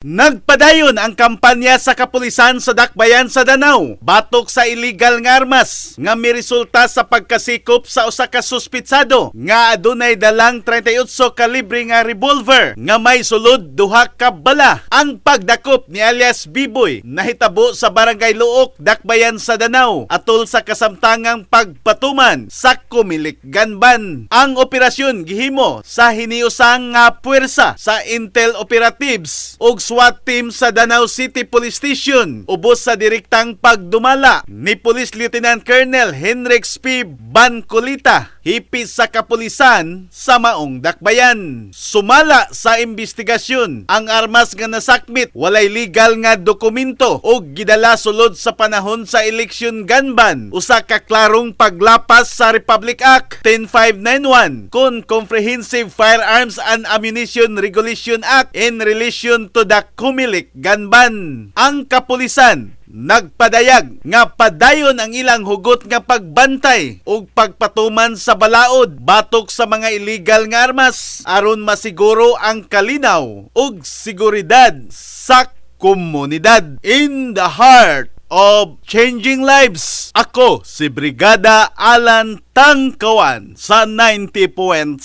Nagpadayon ang kampanya sa kapulisan sa Dakbayan sa Danao batok sa illegal nga armas nga miresulta sa pagkasikop sa usa ka suspitsado nga adunay dalang 38 kalibre nga revolver nga may sulod duha ka bala. Ang pagdakop ni alias Biboy nahitabo sa Barangay Luok, Dakbayan sa Danao, atol sa kasamtangang pagpatuman sa Comelec gun ban. Ang operasyon gihimo sa hiniusang nga puwersa sa Intel operatives ug SWAT team sa Danao City Police Station ubos sa direktang pagdumala ni Police Lieutenant Colonel Henrix P. Bancolita, hepe sa kapulisan sa maong dakbayan. Sumala sa investigasyon, ang armas nga nasakmit walay legal nga dokumento ug gidala sulod sa panahon sa election gun ban, usa ka klarong paglapas sa Republic Act 10591 kon Comprehensive Firearms and Ammunition Regulation Act in relation to the Comelec gun ban. Ang kapulisan nagpadayag nga padayon ang ilang hugot nga pagbantay ug pagpatuman sa balaod batok sa mga illegal nga armas aron masiguro ang kalinaw ug seguridad sa komunidad. In the heart of changing lives. Ako si Brigada Alan Tangkawan sa 90.7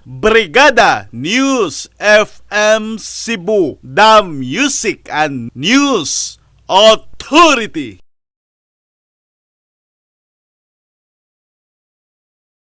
Brigada News FM Cebu, the Music and News Authority.